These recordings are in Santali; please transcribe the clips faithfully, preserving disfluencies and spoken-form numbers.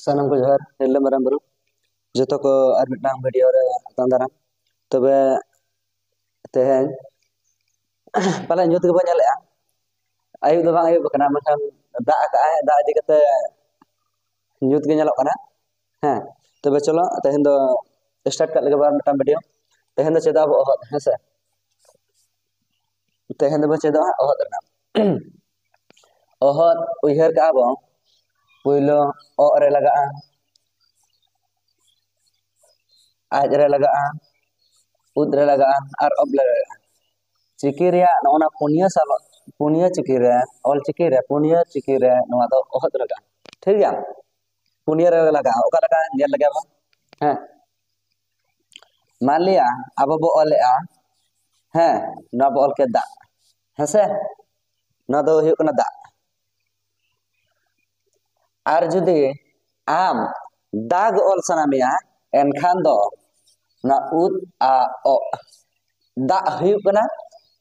ᱥᱟᱱᱟᱢ ᱠᱚ ᱡᱚᱦᱟᱨ, ᱦᱤᱨᱞᱟᱹ ᱢᱟᱨᱟᱝ ᱵᱩᱨᱩ ᱡᱚᱛᱚ ᱠᱚ ᱟᱨ ᱢᱤᱫᱴᱟᱝ ᱵᱷᱤᱰᱤᱭᱳ ᱨᱮ ᱟᱛᱟᱝ ᱫᱟᱨᱟᱢ᱾ ᱛᱚᱵᱮ ᱛᱮᱦᱮᱧ ᱯᱟᱞᱮ ᱧᱩᱛ ᱜᱮᱵᱚᱱ ᱧᱮᱞᱮᱜᱼᱟ, ᱟᱹᱭᱩᱵ ᱫᱚ ᱵᱟᱝ ᱟᱹᱭᱩᱵ ᱟᱠᱟᱱᱟ, ᱢᱮᱱᱠᱷᱟᱱ ᱫᱟᱜ ᱟᱠᱟᱜᱼᱟᱭ, ᱫᱟᱜ ᱤᱫᱤ ᱠᱟᱛᱮ ᱧᱩᱛ ᱜᱮ ᱧᱮᱞᱚᱜ ᱠᱟᱱᱟ᱾ ᱦᱮᱸ, ᱛᱚᱵᱮ ᱪᱚᱞᱚ ᱛᱮᱦᱮᱧ ᱫᱚ ᱥᱴᱟᱨᱴ ᱠᱟᱜ ᱞᱮᱜᱮ ᱵᱚᱱ ᱟᱨ ᱢᱤᱫᱴᱟᱝ ᱵᱷᱤᱰᱤᱭᱳ᱾ ᱛᱮᱦᱮᱧ ᱫᱚ ᱪᱮᱫᱟᱜ ᱟᱵᱚ ᱚᱦᱚᱫ, ᱦᱮᱸ ᱥᱮ? ᱛᱮᱦᱮᱧ ᱫᱚᱵᱚ ᱪᱮᱫᱚᱜᱼᱟ ᱚᱦᱚᱫ ᱨᱮᱱᱟᱜ᱾ ᱚᱦᱚᱫ ᱩᱭᱦᱟᱹᱨ ᱠᱟᱜᱼᱟ ᱵᱚ, ᱯᱳᱭᱞᱳ ᱚᱜ ᱨᱮ ᱞᱟᱜᱟᱜᱼᱟ, ᱟᱡ ᱨᱮ ᱞᱟᱜᱟᱜᱼᱟ, ᱩᱫ ᱨᱮ ᱞᱟᱜᱟᱜᱼᱟ ᱟᱨ ᱚᱵ ᱨᱮ ᱞᱟᱜᱟᱜᱼᱟ᱾ ᱪᱤᱠᱤ ᱨᱮᱭᱟᱜ ᱱᱚᱜᱼᱚ ᱱᱟ ᱯᱩᱱᱭᱟᱹ ᱥᱟᱵ, ᱯᱩᱱᱭᱟᱹ ᱪᱤᱠᱤ ᱨᱮ, ᱚᱞ ᱪᱤᱠᱤ ᱨᱮ ᱯᱩᱱᱭᱟᱹ ᱪᱤᱠᱤ ᱨᱮ ᱱᱚᱣᱟ ᱫᱚ ᱚᱦᱚᱫ ᱞᱟᱜᱟᱜᱼᱟ᱾ ᱴᱷᱤᱠ ᱜᱮᱭᱟ, ᱯᱩᱱᱭᱟᱹ ᱨᱮ ᱞᱟᱜᱟᱜᱼᱟ᱾ ᱚᱠᱟ ᱞᱮᱠᱟ ᱧᱮᱞ ᱞᱮᱜᱮ ᱵᱚᱱ᱾ ᱦᱮᱸ, ᱢᱟᱱ ᱞᱤᱭᱟ ᱟᱵᱚ ᱵᱚ ᱚᱞᱮᱜᱼᱟ, ᱦᱮᱸ, ᱱᱚᱣᱟ ᱵᱚ ᱚᱞ ᱠᱮᱫ ᱫᱟᱜ, ᱦᱮᱸ ᱥᱮ? ᱱᱚᱣᱟ ᱫᱚ ᱦᱩᱭᱩᱜ ᱠᱟᱱᱟ ᱫᱟᱜ᱾ ᱟᱨ ᱡᱩᱫᱤ ᱟᱢ ᱫᱟᱜ ᱚᱞ ᱥᱟᱱᱟ ᱢᱮᱭᱟ, ᱮᱱᱠᱷᱟᱱ ᱫᱚ ᱚᱱᱟ ᱩᱫ ᱟ ᱚᱜ ᱫᱟᱜ ᱦᱩᱭᱩᱜ ᱠᱟᱱᱟ᱾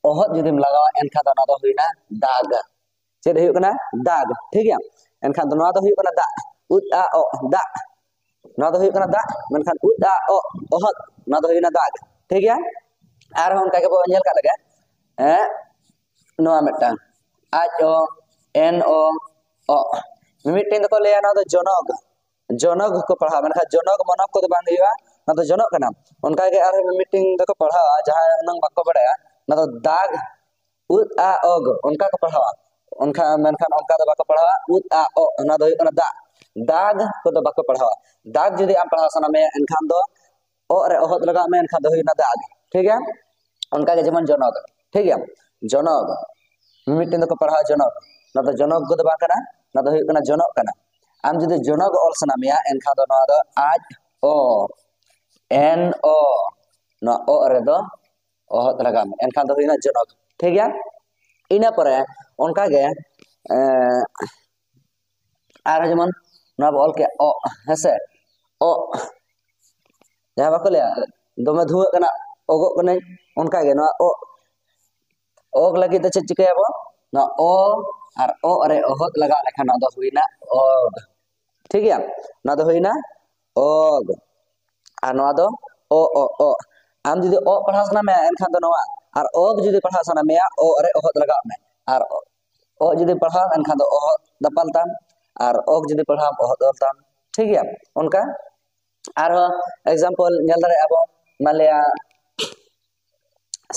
ᱚᱦᱚᱫ ᱡᱩᱫᱤᱢ ᱞᱟᱜᱟᱣᱟ, ᱮᱱᱠᱷᱟᱱ ᱫᱚ ᱚᱱᱟ ᱫᱚ ᱦᱩᱭᱱᱟ ᱫᱟᱜ᱾ ᱪᱮᱫ ᱦᱩᱭᱩᱜ ᱠᱟᱱᱟ? ᱫᱟᱜ᱾ ᱴᱷᱤᱠ ᱜᱮᱭᱟ, ᱮᱱᱠᱷᱟᱱ ᱫᱚ ᱱᱚᱣᱟ ᱫᱚ ᱦᱩᱭᱩᱜ ᱠᱟᱱᱟ ᱫᱟᱜ, ᱩᱫ ᱟ ᱚᱜ ᱫᱟᱜ᱾ ᱱᱚᱣᱟ ᱫᱚ ᱦᱩᱭᱩᱜ ᱠᱟᱱᱟ ᱫᱟᱜ, ᱢᱮᱱᱠᱷᱟᱱ ᱩᱫ ᱟ ᱚᱜ ᱚᱦᱚᱫ, ᱱᱚᱣᱟ ᱫᱚ ᱦᱩᱭᱱᱟ ᱫᱟᱜ᱾ ᱴᱷᱤᱠ ᱜᱮᱭᱟ, ᱟᱨᱦᱚᱸ ᱚᱱᱠᱟ ᱜᱮᱵᱚ ᱧᱮᱞ ᱠᱟᱜ ᱞᱮᱜᱮ᱾ ᱦᱮᱸ, ᱱᱚᱣᱟ ᱢᱤᱫᱴᱟᱝ ᱟᱡ ᱚ, ᱮᱱ ᱚ, ᱚᱜ᱾ ᱢᱤᱢᱤᱫᱴᱮᱱ ᱫᱚᱠᱚ ᱞᱟᱹᱭᱟ ᱱᱚᱣᱟ ᱫᱚ ᱡᱚᱱᱚᱜ, ᱡᱚᱱᱚᱜ ᱠᱚ ᱯᱟᱲᱦᱟᱣᱟ, ᱢᱮᱱᱠᱷᱟᱱ ᱡᱚᱱᱚᱜ ᱢᱚᱱᱚᱜ ᱠᱚᱫᱚ ᱵᱟᱝ ᱦᱩᱭᱩᱜᱼᱟ, ᱱᱚᱣᱟ ᱫᱚ ᱡᱚᱱᱚᱜ ᱠᱟᱱᱟ᱾ ᱚᱱᱠᱟᱜᱮ ᱟᱨᱦᱚᱸ ᱢᱤᱢᱤᱫᱴᱮᱱ ᱫᱚᱠᱚ ᱯᱟᱲᱦᱟᱣᱟ, ᱡᱟᱦᱟᱸᱭ ᱩᱱᱟᱹᱝ ᱵᱟᱠᱚ ᱵᱟᱲᱟᱭᱟ, ᱱᱚᱣᱟ ᱫᱚ ᱫᱟᱜ, ᱩᱫ ᱟ ᱚᱜ, ᱚᱱᱠᱟ ᱠᱚ ᱯᱟᱲᱦᱟᱣᱟ᱾ ᱚᱱᱠᱟ, ᱢᱮᱱᱠᱷᱟᱱ ᱚᱱᱠᱟ ᱫᱚ ᱵᱟᱠᱚ ᱯᱟᱲᱦᱟᱣᱟ, ᱩᱫ ᱟ ᱚᱜ, ᱚᱱᱟ ᱫᱚ ᱦᱩᱭᱩᱜ ᱠᱟᱱᱟ ᱫᱟᱜ᱾ ᱫᱟᱜ ᱠᱚᱫᱚ ᱵᱟᱠᱚ ᱯᱟᱲᱦᱟᱣᱟ᱾ ᱫᱟᱜ ᱡᱩᱫᱤ ᱟᱢ ᱯᱟᱲᱦᱟᱣ ᱥᱟᱱᱟ ᱢᱮᱭᱟ, ᱮᱱᱠᱷᱟᱱ ᱫᱚ ᱚᱜ ᱨᱮ ᱚᱦᱚᱫ ᱞᱟᱜᱟᱣ ᱢᱮ, ᱮᱱᱠᱷᱟᱱ ᱫᱚ ᱦᱩᱭᱱᱟ ᱫᱟᱜ᱾ ᱴᱷᱤᱠ ᱜᱮᱭᱟ, ᱚᱱᱠᱟᱜᱮ ᱡᱮᱢᱚᱱ ᱡᱚᱱᱚᱜ᱾ ᱴᱷᱤᱠ ᱜᱮᱭᱟ, ᱡᱚᱱᱚᱜ, ᱢᱤᱢᱤᱫᱴᱮᱱ ᱫᱚᱠᱚ ᱯᱟᱲᱦᱟᱣᱟ ᱡᱚᱱᱚᱜ, ᱱᱚᱣᱟ ᱫᱚ ᱡᱚᱱᱚᱜ ᱠᱚᱫᱚ ᱵᱟᱝ ᱠᱟᱱᱟ, ᱱᱚᱣᱟ ᱫᱚ ᱦᱩᱭᱩᱜ ᱠᱟᱱᱟ ᱡᱚᱱᱚᱜ ᱠᱟᱱᱟ᱾ ᱟᱢ ᱡᱩᱫᱤ ᱡᱚᱱᱚᱜ ᱚᱞ ᱥᱟᱱᱟ ᱢᱮᱭᱟ, ᱮᱱᱠᱷᱟᱱ ᱫᱚ ᱱᱚᱣᱟ ᱫᱚ ᱟᱡ ᱚ, ᱮᱱ ᱚ, ᱱᱚᱣᱟ ᱚᱜ ᱨᱮᱫᱚ ᱚᱦᱚᱫ ᱞᱟᱜᱟᱣ ᱢᱮ, ᱮᱱᱠᱷᱟᱱ ᱫᱚ ᱦᱩᱭᱱᱟ ᱡᱚᱱᱚᱜ᱾ ᱴᱷᱤᱠ ᱜᱮᱭᱟ, ᱤᱱᱟᱹ ᱯᱚᱨᱮ ᱚᱱᱠᱟᱜᱮ, ᱮᱸ, ᱟᱨᱦᱚᱸ ᱡᱮᱢᱚᱱ ᱱᱚᱣᱟ ᱵᱚ ᱚᱞ ᱠᱮᱜᱼᱟ ᱚᱜ, ᱦᱮᱸᱥᱮ? ᱚᱜ, ᱡᱟᱦᱟᱸ ᱵᱟᱠᱚ ᱞᱟᱹᱭᱟ ᱫᱚᱢᱮ ᱫᱷᱩᱣᱟᱹᱜ ᱠᱟᱱᱟ, ᱚᱜᱚᱜ ᱠᱟᱹᱱᱟᱹᱧ, ᱚᱱᱠᱟᱜᱮ ᱱᱚᱣᱟ ᱚᱜ, ᱚᱜ ᱞᱟᱹᱜᱤᱫ ᱫᱚ ᱪᱮᱫ ᱪᱤᱠᱟᱹᱭᱟᱵᱚ? ᱱᱚᱣᱟ ᱚ ᱟᱨ ᱚᱜ ᱨᱮ ᱚᱦᱚᱫ ᱞᱟᱜᱟᱣ ᱞᱮᱠᱷᱟᱱ ᱱᱚᱣᱟ ᱫᱚ ᱦᱩᱭᱱᱟ ᱚᱜ᱾ ᱴᱷᱤᱠ ᱜᱮᱭᱟ? ᱱᱚᱣᱟ ᱫᱚ ᱦᱩᱭᱱᱟ ᱚᱜ, ᱟᱨ ᱱᱚᱣᱟ ᱫᱚ ᱚ ᱚ ᱚ᱾ ᱟᱢ ᱡᱩᱫᱤ ᱚᱜ ᱯᱟᱲᱦᱟᱣ ᱥᱟᱱᱟ ᱢᱮᱭᱟ, ᱮᱱᱠᱷᱟᱱ ᱫᱚ ᱱᱚᱣᱟ, ᱟᱨ ᱚᱜ ᱡᱩᱫᱤ ᱯᱟᱲᱦᱟᱣ ᱥᱟᱱᱟ ᱢᱮᱭᱟ, ᱚᱜ ᱨᱮ ᱚᱦᱚᱫ ᱞᱟᱜᱟᱣ ᱢᱮ, ᱟᱨ ᱚᱜ ᱡᱩᱫᱤ ᱯᱟᱲᱦᱟᱣ, ᱮᱱᱠᱷᱟᱱ ᱫᱚ ᱚᱦᱚᱫ ᱫᱟᱯᱟᱞ ᱛᱟᱢ, ᱟᱨ ᱚᱜ ᱡᱩᱫᱤ ᱯᱟᱲᱦᱟᱣ, ᱚᱦᱚᱫ ᱚᱞ ᱛᱟᱢ᱾ ᱴᱷᱤᱠ ᱜᱮᱭᱟ? ᱚᱱᱠᱟ ᱟᱨᱦᱚᱸ example ᱧᱮᱞ ᱫᱟᱲᱮᱭᱟᱜᱼᱟ ᱵᱚᱱ, ᱢᱟᱱᱞᱤᱭᱟ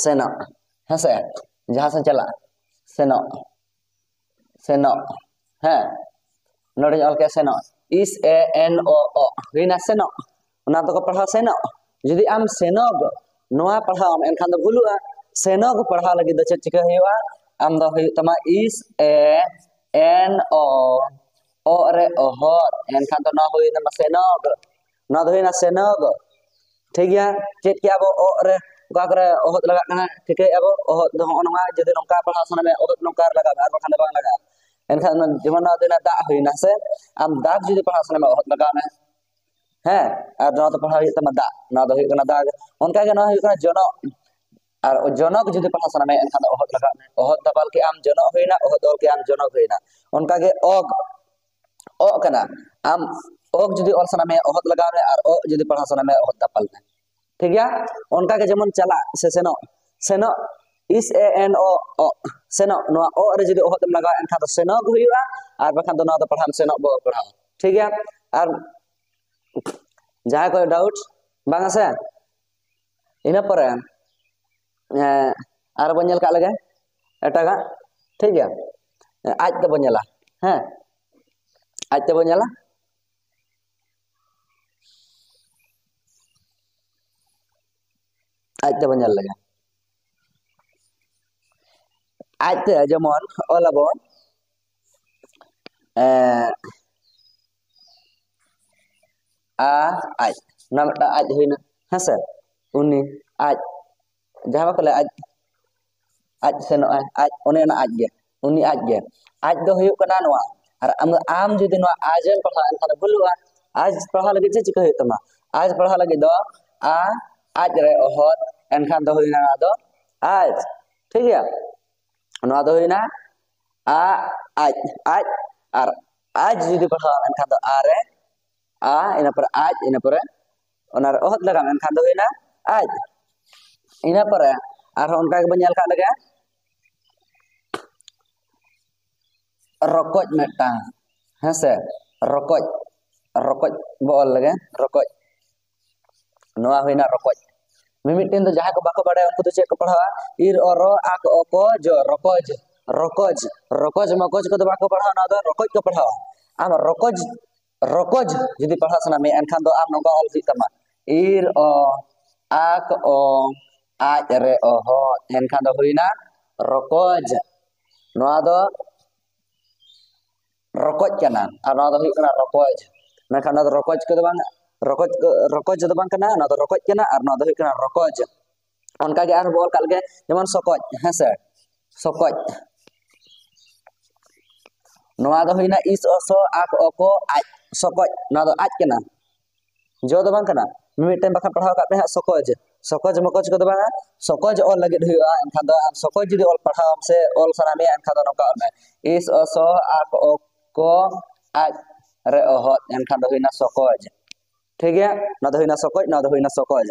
ᱥᱮᱱᱚᱜ, ᱦᱮᱸᱥᱮ, ᱡᱟᱦᱟᱸ ᱥᱮᱫ ᱪᱟᱞᱟᱜ, ᱥᱮᱱᱚᱜ, ᱥᱮᱱᱚᱜ, ᱦᱮᱸ, ᱱᱚᱰᱮᱧ ᱚᱞ ᱠᱮᱫᱟ ᱥᱮᱱᱚᱜ, ᱤᱥ ᱮ ᱮᱱ ᱚ ᱚ, ᱦᱩᱭᱱᱟ ᱥᱮᱱᱚᱜ᱾ ᱚᱱᱟ ᱫᱚᱠᱚ ᱯᱟᱲᱦᱟᱣ ᱥᱮᱱᱚᱜ᱾ ᱡᱩᱫᱤ ᱟᱢ ᱥᱮᱱᱚᱜ ᱱᱚᱣᱟ ᱯᱟᱲᱦᱟᱣ ᱟᱢ, ᱮᱱᱠᱷᱟᱱ ᱫᱚ ᱵᱷᱩᱞᱩᱜᱼᱟ᱾ ᱥᱮᱱᱚᱜ ᱯᱟᱲᱦᱟᱣ ᱞᱟᱹᱜᱤᱫ ᱫᱚ ᱪᱮᱫ ᱪᱤᱠᱟᱹ ᱦᱩᱭᱩᱜᱼᱟ? ᱟᱢ ᱫᱚ ᱦᱩᱭᱩᱜ ᱛᱟᱢᱟ ᱤᱥ ᱮ ᱮᱱ ᱚ, ᱚ ᱨᱮ ᱚᱦᱚᱫ, ᱮᱱᱠᱷᱟᱱ ᱫᱚ ᱱᱚᱣᱟ ᱦᱩᱭ ᱛᱟᱢᱟ ᱥᱮᱱᱚᱜ᱾ ᱱᱚᱣᱟ ᱫᱚ ᱦᱩᱭᱱᱟ ᱥᱮᱱᱚᱜ᱾ ᱴᱷᱤᱠ ᱜᱮᱭᱟ, ᱪᱮᱫ ᱠᱮᱜᱼᱟ ᱵᱚ ᱚᱜ ᱨᱮ, ᱚᱠᱟ ᱠᱚᱨᱮ ᱚᱦᱚᱫ ᱞᱟᱜᱟᱜ ᱠᱟᱱᱟ, ᱴᱷᱤᱠᱟᱹᱭᱮᱜᱼᱟ ᱵᱚ ᱚᱦᱚᱫ ᱫᱚ ᱦᱚᱸᱜᱼᱚ ᱱᱚᱣᱟ, ᱡᱩᱫᱤ ᱱᱚᱝᱠᱟ ᱯᱟᱲᱦᱟᱣ ᱥᱟᱱᱟ ᱢᱮᱭᱟ ᱚᱦᱚᱫ ᱱᱚᱝᱠᱟ ᱨᱮ ᱞᱟᱜᱟᱜᱼᱟ, ᱟᱨ ᱵᱟᱠᱷᱟᱱ ᱫᱚ ᱵᱟᱝ ᱞᱟᱜᱟᱜᱼᱟ᱾ ᱮᱱᱠᱷᱟᱱ ᱚᱱᱟ ᱡᱮᱢᱚᱱ ᱱᱚᱣᱟ ᱫᱚ ᱦᱩᱭᱱᱟ ᱫᱟᱜ ᱦᱩᱭᱱᱟ ᱥᱮ, ᱟᱢ ᱫᱟᱜ ᱡᱩᱫᱤ ᱯᱟᱲᱦᱟᱣ ᱥᱟᱱᱟ ᱢᱮᱭᱟ ᱚᱦᱚᱫ ᱞᱟᱜᱟᱣ ᱢᱮ, ᱦᱮᱸ, ᱟᱨ ᱱᱚᱣᱟ ᱫᱚ ᱯᱟᱲᱦᱟᱣ ᱦᱩᱭᱩᱜ ᱛᱟᱢᱟ ᱫᱟᱜ, ᱱᱚᱣᱟ ᱫᱚ ᱦᱩᱭᱩᱜ ᱠᱟᱱᱟ ᱫᱟᱜ᱾ ᱚᱱᱠᱟ ᱜᱮ ᱱᱚᱣᱟ ᱦᱩᱭᱩᱜ ᱠᱟᱱᱟ ᱡᱚᱱᱚᱜ, ᱟᱨ ᱡᱚᱱᱚᱜ ᱡᱩᱫᱤ ᱯᱟᱲᱦᱟᱣ ᱥᱟᱱᱟ ᱢᱮᱭᱟ ᱮᱱᱠᱷᱟᱱ ᱫᱚ ᱚᱦᱚᱫ ᱞᱟᱜᱟᱣ ᱢᱮ, ᱚᱦᱚᱫ ᱫᱟᱯᱟᱞ ᱠᱮᱜ ᱟᱢ ᱡᱚᱱᱚᱜ ᱦᱩᱭᱱᱟ, ᱚᱦᱚᱫ ᱚᱞ ᱠᱮᱜ ᱟᱢ ᱡᱚᱱᱚᱜ ᱦᱩᱭᱱᱟ᱾ ᱚᱱᱠᱟ ᱜᱮ ᱚᱜ, ᱚᱜ ᱠᱟᱱᱟ, ᱟᱢ ᱚᱜ ᱡᱩᱫᱤ ᱚᱞ ᱥᱟᱱᱟ ᱢᱮᱭᱟ ᱚᱦᱚᱫ ᱞᱟᱜᱟᱣ ᱢᱮ, ᱟᱨ ᱚᱜ ᱡᱩᱫᱤ ᱯᱟᱲᱦᱟᱣ ᱥᱟᱱᱟ ᱢᱮᱭᱟ ᱚᱦᱚᱫ ᱫᱟᱯᱟᱞ ᱢᱮ᱾ ᱴᱷᱤᱠ ᱜᱮᱭᱟ? ᱚᱱᱠᱟ ᱜᱮ ᱡᱮᱢᱚᱱ ᱪᱟᱞᱟᱜ ᱥᱮ ᱥᱮᱱᱚᱜ, ᱥᱮᱱᱚᱜ, ᱤᱥ ᱮ ᱮᱱ ᱚ ᱚᱜ, ᱥᱮᱱᱚᱜ, ᱱᱚᱣᱟ ᱚᱜ ᱨᱮ ᱡᱩᱫᱤ ᱚᱦᱚᱫ ᱮᱢ ᱞᱟᱜᱟᱣᱟ ᱮᱱᱠᱷᱟᱱ ᱫᱚ ᱥᱮᱱᱚᱜ ᱦᱩᱭᱩᱜᱼᱟ, ᱟᱨ ᱵᱟᱠᱷᱟᱱ ᱫᱚ ᱱᱚᱣᱟ ᱫᱚ ᱯᱟᱲᱦᱟᱣ ᱥᱮᱱᱚᱜ ᱵᱚ ᱯᱟᱲᱦᱟᱣ᱾ ᱴᱷᱤᱠ ᱜᱮᱭᱟ? ᱟᱨ ᱡᱟᱦᱟᱸᱭ ᱠᱚ ᱰᱟᱣᱩᱴ ᱵᱟᱝᱟ ᱥᱮ, ᱤᱱᱟᱹ ᱯᱚᱨᱮ ᱮᱸ, ᱟᱨ ᱵᱚᱱ ᱧᱮᱞ ᱠᱟᱜ ᱞᱮᱜᱮ ᱮᱴᱟᱜᱟᱜ᱾ ᱴᱷᱤᱠ ᱜᱮᱭᱟ? ᱟᱡ ᱛᱮᱵᱚᱱ ᱧᱮᱞᱟ, ᱦᱮᱸ, ᱟᱡ ᱛᱮᱵᱚᱱ ᱧᱮᱞᱟ᱾ ᱟᱡ ᱛᱮᱵᱚᱱ ᱧᱮᱞ ᱞᱮᱜᱮ᱾ ᱟᱡ ᱛᱮ ᱡᱮᱢᱚᱱ ᱚᱞ ᱟᱵᱚᱱ, ᱮᱸ, ᱟ, ᱟᱡ, ᱱᱚᱣᱟ ᱢᱤᱫᱴᱟᱝ ᱟᱡ ᱦᱩᱭᱱᱟ, ᱦᱮᱸᱥᱮ? ᱩᱱᱤ, ᱟᱡ, ᱡᱟᱦᱟᱸ ᱵᱟᱠᱚ ᱞᱟᱹᱭᱟ ᱟᱡ, ᱟᱡ ᱥᱮᱱᱚᱜᱼᱟᱭ, ᱟᱡ, ᱚᱱᱮ ᱚᱱᱟ ᱟᱡ ᱜᱮ, ᱩᱱᱤ ᱟᱡ ᱜᱮ᱾ ᱟᱡ ᱫᱚ ᱦᱩᱭᱩᱜ ᱠᱟᱱᱟ ᱱᱚᱣᱟ᱾ ᱟᱨ ᱟᱢ, ᱟᱢ ᱡᱩᱫᱤ ᱱᱚᱣᱟ ᱟᱡ ᱮᱢ ᱯᱟᱲᱦᱟᱣᱟ, ᱮᱱᱠᱷᱟᱱ ᱫᱚ ᱵᱷᱩᱞᱩᱜᱼᱟ᱾ ᱟᱡ ᱯᱟᱲᱦᱟᱣ ᱞᱟᱹᱜᱤᱫ ᱪᱮᱫ ᱪᱤᱠᱟᱹ ᱦᱩᱭᱩᱜ ᱛᱟᱢᱟ? ᱟᱡ ᱯᱟᱲᱦᱟᱣ ᱞᱟᱹᱜᱤᱫ ᱫᱚ ᱟ, ᱟᱡ ᱨᱮ ᱚᱦᱚᱫ, ᱮᱱᱠᱷᱟᱱ ᱫᱚ ᱦᱩᱭᱱᱟ ᱱᱚᱣᱟ ᱫᱚ ᱟᱡ᱾ ᱴᱷᱤᱠ ᱜᱮᱭᱟ? ᱱᱚᱣᱟ ᱫᱚ ᱦᱩᱭᱱᱟ ᱟ, ᱟᱡ, ᱟᱡ, ᱟᱨ ᱟᱡ ᱡᱩᱫᱤ ᱯᱟᱲᱦᱟᱣ ᱮᱱᱠᱷᱟᱱ ᱫᱚ ᱟ ᱨᱮ ᱟ, ᱤᱱᱟᱹ ᱯᱚᱨᱮ ᱟᱡ, ᱤᱱᱟᱹ ᱯᱚᱨᱮ ᱚᱱᱟ ᱨᱮ ᱚᱦᱚᱫ ᱞᱟᱜᱟᱣ ᱮᱱᱠᱷᱟᱱ ᱫᱚ ᱦᱩᱭᱱᱟ ᱟᱡ᱾ ᱤᱱᱟᱹ ᱯᱚᱨᱮ ᱟᱨᱦᱚᱸ ᱚᱱᱠᱟ ᱜᱮᱵᱚᱱ ᱧᱮᱞ ᱠᱟᱜ ᱞᱮᱜᱮ, ᱨᱚᱠᱚᱡ ᱢᱤᱫᱴᱟᱝ, ᱦᱮᱸ ᱥᱮ, ᱨᱚᱠᱚᱡ, ᱨᱚᱠᱚᱡ ᱵᱚ ᱚᱞ ᱞᱮᱜᱮ, ᱨᱚᱠᱚᱡ᱾ ᱱᱚᱣᱟ ᱦᱩᱭᱱᱟ ᱨᱚᱠᱚᱡ᱾ ᱢᱤᱢᱤᱫᱴᱮᱱ ᱫᱚ ᱡᱟᱦᱟᱸᱭ ᱠᱚ ᱵᱟᱠᱚ ᱵᱟᱲᱟᱭᱟ, ᱩᱱᱠᱩ ᱫᱚ ᱪᱮᱫ ᱠᱚ ᱯᱟᱲᱦᱟᱣᱟ? ᱤᱨ, ᱚ, ᱨᱚ, ᱟᱠ, ᱚ, ᱠᱚ, ᱡᱚ, ᱨᱚᱠᱚᱡ᱾ ᱨᱚᱠᱚᱡ, ᱨᱚᱠᱚᱡ ᱢᱚᱠᱚᱡ ᱠᱚᱫᱚ ᱵᱟᱠᱚ ᱯᱟᱲᱦᱟᱣᱟ, ᱱᱚᱣᱟ ᱫᱚ ᱨᱚᱠᱚᱡ ᱠᱚ ᱯᱟᱲᱦᱟᱣᱟ᱾ ᱟᱢ ᱨᱚᱠᱚᱡ, ᱨᱚᱠᱚᱡ ᱡᱩᱫᱤ ᱯᱟᱲᱦᱟᱣ ᱥᱟᱱᱟ ᱢᱮᱭᱟ, ᱮᱱᱠᱷᱟᱱ ᱫᱚ ᱟᱢ ᱱᱚᱝᱠᱟ ᱚᱞ ᱦᱩᱭᱩᱜ ᱛᱟᱢᱟ, ᱤᱨ, ᱚ, ᱟᱠ, ᱚ, ᱟᱡ, ᱨᱮ, ᱚ, ᱦᱚ᱾ ᱮᱱᱠᱷᱟᱱ ᱫᱚ ᱦᱩᱭᱱᱟ ᱨᱚᱠᱚᱡ᱾ ᱱᱚᱣᱟ ᱫᱚ ᱨᱚᱠᱚᱡ ᱠᱟᱱᱟ, ᱟᱨ ᱱᱚᱣᱟ ᱫᱚ ᱦᱩᱭᱩᱜ ᱠᱟᱱᱟ ᱨᱚᱠᱚᱡ᱾ ᱢᱮᱱᱠᱷᱟᱱ ᱱᱚᱣᱟ ᱫᱚ ᱨᱚᱠᱚᱡ ᱠᱚᱫᱚ ᱵᱟᱝ, ᱨᱚᱠᱚᱡ, ᱨᱚᱠᱚᱡ ᱫᱚ ᱵᱟᱝ ᱠᱟᱱᱟ, ᱱᱚᱣᱟ ᱫᱚ ᱨᱚᱠᱚᱡ ᱠᱟᱱᱟ, ᱟᱨ ᱱᱚᱣᱟ ᱫᱚ ᱦᱩᱭᱩᱜ ᱠᱟᱱᱟ ᱨᱚᱠᱚᱡ᱾ ᱚᱱᱠᱟ ᱜᱮ ᱟᱨᱦᱚᱸ ᱵᱚ ᱚᱞ ᱠᱟᱜ ᱞᱮᱜᱮ, ᱡᱮᱢᱚᱱ ᱥᱚᱠᱚᱡ, ᱦᱮᱸ ᱥᱮ, ᱥᱚᱠᱚᱡ᱾ ᱱᱚᱣᱟ ᱫᱚ ᱦᱩᱭᱱᱟ ᱤᱥ, ᱚ, ᱥᱚ, ᱟᱠ, ᱚ, ᱠᱚ, ᱟᱡ, ᱥᱚᱠᱚᱡ᱾ ᱱᱚᱣᱟ ᱫᱚ ᱟᱡ ᱠᱟᱱᱟ, ᱡᱚ ᱫᱚ ᱵᱟᱝ ᱠᱟᱱᱟ᱾ ᱢᱤᱢᱤᱫᱴᱮᱱ ᱵᱟᱠᱷᱟᱱ ᱯᱟᱲᱦᱟᱣ ᱠᱟᱜ ᱯᱮ ᱦᱟᱸᱜ, ᱥᱚᱠᱚᱡ, ᱥᱚᱠᱚᱡ ᱢᱚᱠᱚᱡ ᱠᱚᱫᱚ ᱵᱟᱝᱟ, ᱥᱚᱠᱚᱡ ᱚᱞ ᱞᱟᱹᱜᱤᱫ ᱦᱩᱭᱩᱜᱼᱟ᱾ ᱮᱱᱠᱷᱟᱱ ᱫᱚ ᱟᱢ ᱥᱚᱠᱚᱡ ᱡᱩᱫᱤ ᱚᱞ ᱯᱟᱲᱦᱟᱣ ᱥᱮ ᱚᱞ ᱥᱟᱱᱟ ᱢᱮᱭᱟ, ᱮᱱᱠᱷᱟᱱ ᱫᱚ ᱱᱚᱝᱠᱟ ᱚᱞ ᱢᱮ, ᱤᱥ, ᱚ, ᱥᱚ, ᱟᱠ, ᱚ, ᱠᱚ, ᱟᱡ, ᱨᱮ, ᱚᱦᱚᱫ᱾ ᱮᱱᱠᱷᱟᱱ ᱫᱚ ᱦᱩᱭᱱᱟ ᱥᱚᱠᱚᱡ᱾ ᱴᱷᱤᱠ ᱜᱮᱭᱟ, ᱱᱚᱣᱟ ᱫᱚ ᱦᱩᱭᱱᱟ ᱥᱚᱠᱚᱡ, ᱱᱚᱣᱟ ᱫᱚ ᱦᱩᱭᱱᱟ ᱥᱚᱠᱚᱡ᱾